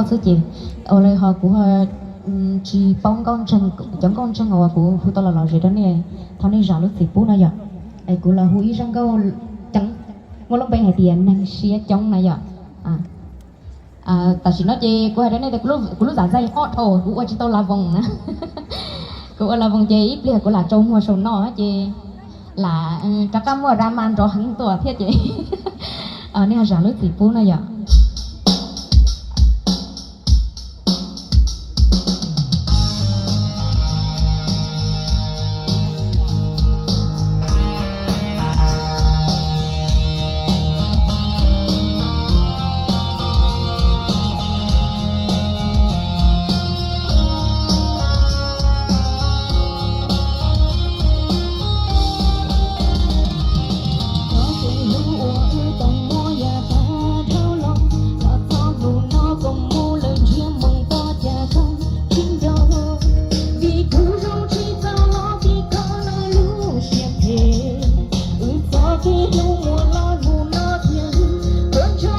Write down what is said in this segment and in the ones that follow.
xwb ces ua li ho kuv tsis paub nkauj ntseeg, cov nkauj ntseeg uas kuv hu tau los lom zem rau nej, thov nej zam lub txim pub no yom. Es kuv los hu ib zaj nkauj coob, muaj lub npe hais tias neeg siab coob na yom. Tam sim no ces kuv hais rau nej tias kuv lub zam zaj ob dhau kuv ua tsis tau la voos na. Kuv ua la voos ces ib pliag kuv lam tsau muag saum no ces lam rov qab muaj drama nrov heev tuaj thiab ces nej zam lub txim pub no yom. Txoj kev hlub uas wb tau muaj yav tag dhau los, los txog hnub no koom mus lawm ntsiag mus txog cas koj tsis nco. Vim kuv zoo tsis txaus los vim koj lub siab phem, wb txoj kev hlub muaj los hnub no thiaj li tuag ntsho.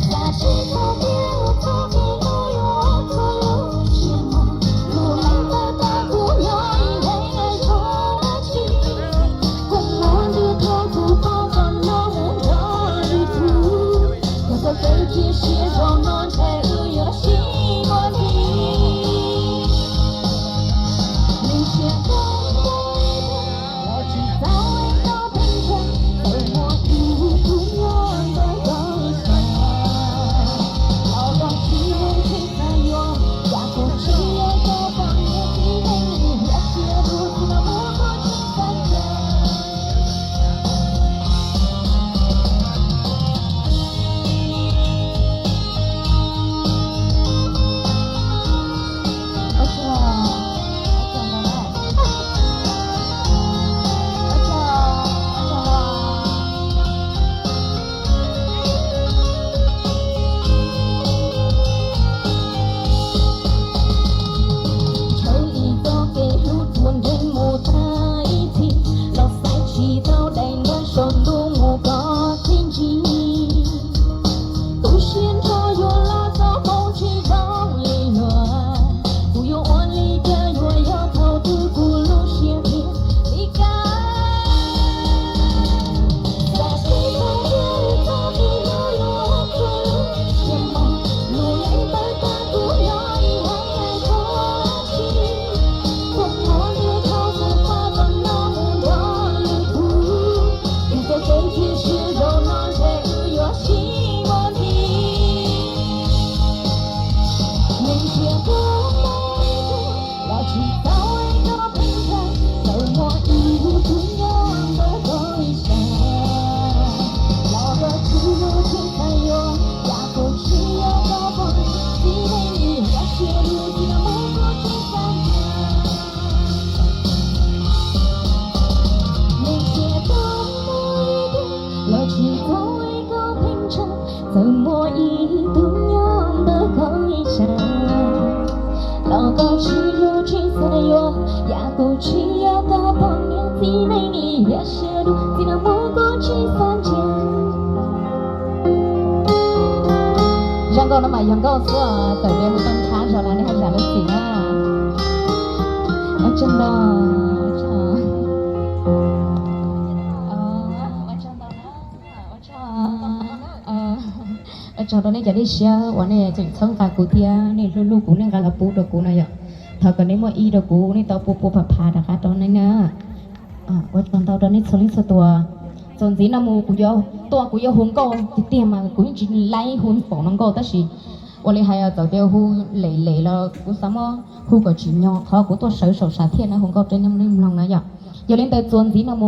Xav tsis tau tias txoj kev hlub yuav txog lub siab mog, lub neej tawg tag kuv nyob ib leeg ua dab tsi. Kuv muaj ntsej muag kuv pom txog no mus nrog lwm tus, koj txoj kev cia siab zaum no ntshe wb yuav sib muaj dua. Neeg siab kawg, los tsis txaus koj pheej ntshaw, txawm muaj ib tug nyob ntawm koj ib sab, los koj tsis hlub tsis xav yuav, cas kuv tsis yog koj poj niam txiv neej li, yuav sia dua tsis los muab koj tsis xav ntshaw. Txhawb ib txoj kev hlub txuas nrees mus tag ib txhis, los xaiv tsis tau daim ntawv saum ntuj mus koj thiaj ntsib. Tu siab nrho yuav los txoj hmoov tsis zoo li luag, kuv yuav ua li cas yuav yog thaum twg kuv lub siab thiaj li kaj. Xav tsis tau tias txoj kev hlub yuav txog lub siab mog, lub neej tawg tag kuv nyob ib leeg ua dab tsi. Kuv muaj ntsej muag kuv pom txog no mus nrog lwm tus, koj txoj kev cia siab zaum no ntshe wb yuav sib muaj dua. Neeg siab kawg, los tsis txaus koj pheej ntshaw, txawm muaj ib tug nyob ntawm koj ib sab, los koj tsis hlub tsis xav yuav, cas kuv tsis yog koj poj niam txiv neej li, yuav sia dua tsis los muab koj tsis xav ntshaw. Neeg siab kawg, los tsis txaus koj pheej ntshaw, txawm muaj ib tug nyob ntawm koj ib sab, los koj tsis hlub tsis xav yuav, cas kuv tsis yog koj poj niam txiv neej li, yuav sia dua tsis los muab koj tsis xav ntshaw. Zaj nkauj no mas yog nkauj xwb os, txawm tias hu tau ntxhab zog los nej ho zam lub txim na. Ua tsaug ntau, ua tsaug, ua tsaug ntau na, ua tsaug, ua tsaug rau nej cov dej siab uas nej tseem txhawb nqa kuv thiab nej hlub hlub kuv, nej nqa los pub rau kuv no yom. Thov kom nej muaj ib rau kuv, nej tau pub pub phav phav rov qab rau nej na. Ua tsaug ntau rau nej txhua leej txhua tus. Txuas ntxiv no mus kuv yuav tuaj, kuv yuav hu nkauj tiag tiag mas kuv yeej tsis laib hu npaum no nkauj, tab sis ua li hais txawm tias hu lem lem los kuv xav muab hu kom tsim nyog, qhov kuv tuaj sawv saum sam thiaj na, hu nkauj rau nej mloog na yom. Yog li ntawd txuas ntxiv no mus